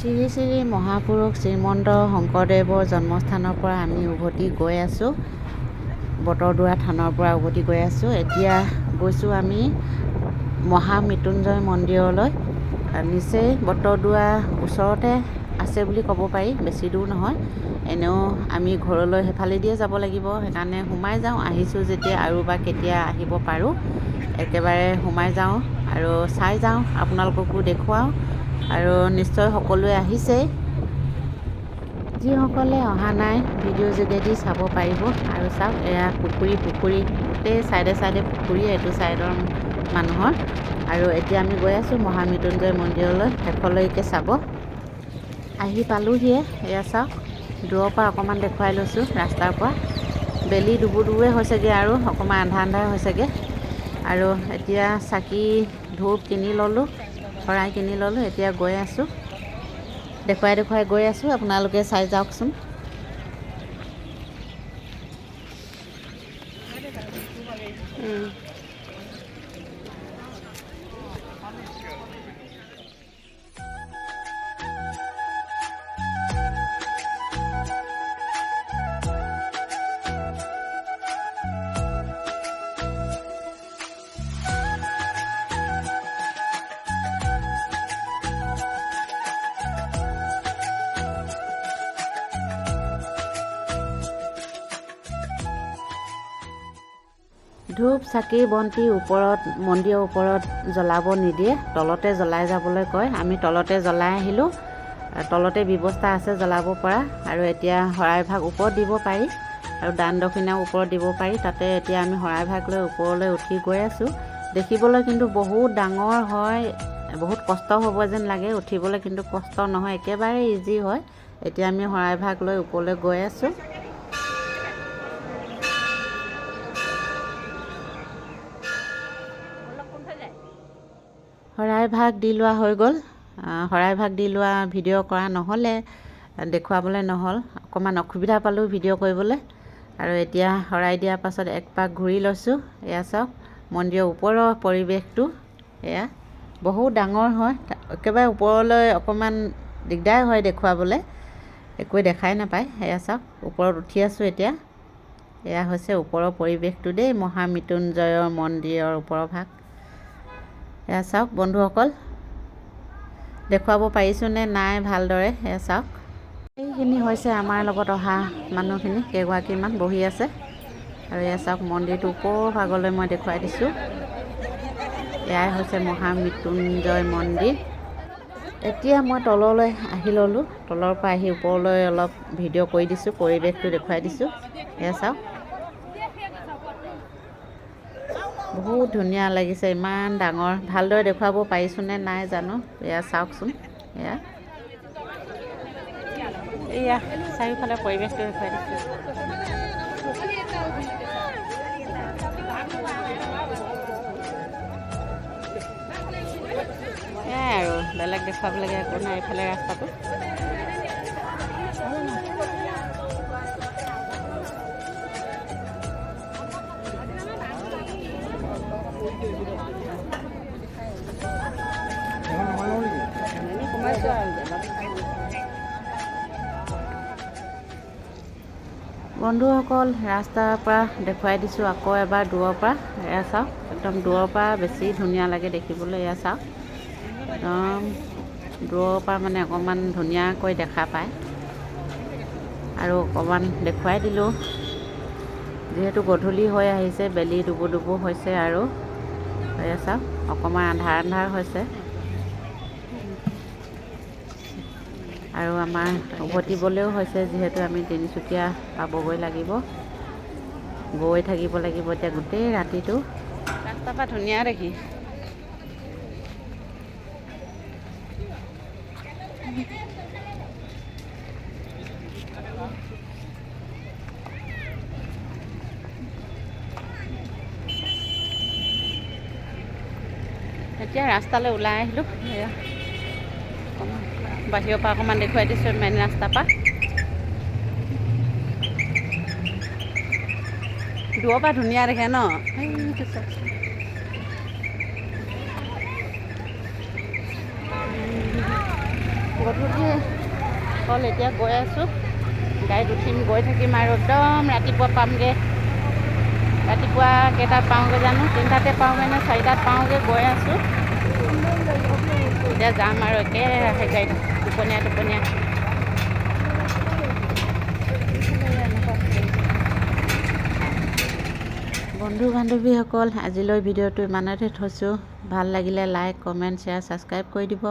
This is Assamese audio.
শ্ৰী শ্ৰী মহাপুৰুষ শ্ৰীমন্ত শংকৰদেৱৰ জন্মস্থানৰ পৰা আমি উভতি গৈ আছোঁ। বটদ্ৰৱা থানৰ পৰা উভতি গৈ আছোঁ। এতিয়া গৈছোঁ আমি মহামৃত্যুঞ্জয় মন্দিৰলৈ। নিচেই বটদ্ৰৱা ওচৰতে আছে বুলি ক'ব পাৰি, বেছি দূৰ নহয়। এনেও আমি ঘৰলৈ সেইফালেদিয়ে যাব লাগিব, সেইকাৰণে সোমাই যাওঁ। আহিছোঁ যেতিয়া আৰু বা কেতিয়া আহিব পাৰোঁ, একেবাৰে সোমাই যাওঁ আৰু চাই যাওঁ, আপোনালোককো দেখুৱাওঁ। আৰু নিশ্চয় সকলোৱে আহিছেই, যিসকলে অহা নাই ভিডিঅ' যোগেদি চাব পাৰিব। আৰু চাওক, এয়া পুখুৰী, পুখুৰী গোটেই চাইডে চাইডে পুখুৰী, এইটো চাইডৰ মানুহৰ। আৰু এতিয়া আমি গৈ আছোঁ মহামৃত্যুঞ্জয় মন্দিৰলৈ, শেষলৈকে চাব। আহি পালোহিয়ে। এয়া চাওক, দূৰৰ পৰা অকণমান দেখুৱাই লৈছোঁ। ৰাস্তাৰ পৰা বেলি ডুবু ডুবুৱে হৈছেগৈ আৰু অকণমান আন্ধাৰ আন্ধাৰ হৈছেগৈ। আৰু এতিয়া চাকি ধূপ কিনি ল'লোঁ, শৰাই কিনি ল'লোঁ। এতিয়া গৈ আছোঁ, দেখুৱাই দেখুৱাই গৈ আছোঁ, আপোনালোকে চাই যাওকচোন। ধূপ চাকি বন্তি ওপৰত, মন্দিৰৰ ওপৰত জ্বলাব নিদিয়ে, তলতে জ্বলাই যাবলৈ কয়। আমি তলতে জ্বলাই আহিলোঁ, তলতে ব্যৱস্থা আছে জ্বলাব পৰা। আৰু এতিয়া শৰাইভাগ ওপৰত দিব পাৰি আৰু দান দক্ষিণাও ওপৰত দিব পাৰি। তাতে এতিয়া আমি শৰাইভাগ লৈ ওপৰলৈ উঠি গৈ আছোঁ। দেখিবলৈ কিন্তু বহুত ডাঙৰ হয়, বহুত কষ্ট হ'ব যেন লাগে উঠিবলৈ, কিন্তু কষ্ট নহয়, একেবাৰে ইজি হয়। এতিয়া আমি শৰাইভাগ লৈ ওপৰলৈ গৈ আছোঁ। শৰাই ভাগ দি লোৱা হৈ গ'ল। শৰাই ভাগ দি লোৱা ভিডিঅ' কৰা নহ'লে, দেখুৱাবলৈ নহ'ল, অকণমান অসুবিধা পালোঁ ভিডিঅ' কৰিবলৈ। আৰু এতিয়া শৰাই দিয়াৰ পাছত এক পাক ঘূৰি লৈছোঁ। এয়া চাওক মন্দিৰৰ ওপৰৰ পৰিৱেশটো, এয়া বহুত ডাঙৰ হয়, একেবাৰে ওপৰলৈ অকণমান দিগদাৰ হয় দেখুৱাবলৈ, একোৱে দেখাই নাপায়। এয়া চাওক ওপৰত উঠি আছোঁ এতিয়া। এয়া হৈছে ওপৰৰ পৰিৱেশটো দেই, মহামৃত্যুঞ্জয়ৰ মন্দিৰৰ ওপৰৰ ভাগ। এয়া চাওক বন্ধুসকল, দেখুৱাব পাৰিছোঁনে নাই ভালদৰে। এয়া চাওক, এইখিনি হৈছে আমাৰ লগত অহা মানুহখিনি, কেইগৰাকীমান বহি আছে। আৰু এয়া চাওক মন্দিৰটো ওপৰ ভাগলৈ মই দেখুৱাই দিছোঁ। এয়াই হৈছে মহামৃত্যুঞ্জয় মন্দিৰ। এতিয়া মই তললৈ আহি ল'লোঁ, তলৰ পৰা আহি ওপৰলৈ অলপ ভিডিঅ' কৰি দিছোঁ, পৰিৱেশটো দেখুৱাই দিছোঁ। এয়া চাওক, বহুত ধুনীয়া লাগিছে, ইমান ডাঙৰ। ভালদৰে দেখুৱাব পাৰিছোঁনে নাই জানো। এয়া চাওকচোন, এয়া এয়া চাৰিওফালে পৰিৱেশটো দেখুৱাই দিছোঁ। এয়াই আৰু বেলেগ দেখুৱাবলগীয়া একো নাই। এইফালে ৰাস্তাটো বন্ধুসকল, ৰাস্তাৰ পৰা দেখুৱাই দিছোঁ আকৌ এবাৰ দূৰৰ পৰা। এয়া চাওক, একদম দূৰৰ পৰা বেছি ধুনীয়া লাগে দেখিবলৈ। এয়া চাওক, একদম দূৰৰ পৰা মানে অকণমান ধুনীয়াকৈ দেখা পায়। আৰু অকণমান দেখুৱাই দিলোঁ, যিহেতু গধূলি হৈ আহিছে, বেলি ডুবু ডুবু হৈছে। আৰু এয়া চাওক, অকণমান আন্ধাৰ আন্ধাৰ হৈছে। আৰু আমাৰ উভতিবলৈও হৈছে, যিহেতু আমি তিনিচুকীয়া পাবগৈ লাগিব, গৈ থাকিব লাগিব এতিয়া গোটেই ৰাতিটো। ৰাস্তাৰ পৰা ধুনীয়া দেখি। এতিয়া ৰাস্তালৈ ওলাই আহিলোঁ। এয়া বাহিৰৰ পৰা অকণমান দেখুৱাই দিছোঁ মেইন ৰাস্তাৰ পৰা। দূৰৰ পৰা ধুনীয়া দেখে ন। সেইটো চাওকচোন, গধূলি হ'ল, এতিয়া গৈ আছোঁ। গাড়ীত উঠিম, গৈ থাকিম আৰু একদম ৰাতিপুৱা পামগৈ। ৰাতিপুৱা কেইটাত পাওঁগৈ জানো, 3টাতে পাওঁগৈ নে 4টাত পাওঁগৈ, গৈ আছোঁ। এতিয়া যাম আৰু একেৰাহে গাড়ীত টোপনীয়াই টোপনীয়াই। বন্ধু বান্ধৱীসকল, আজিলৈ ভিডিঅ'টো ইমানতে থৈছোঁ। ভাল লাগিলে লাইক, কমেণ্ট, শ্বেয়াৰ, ছাবস্ক্ৰাইব কৰি দিব।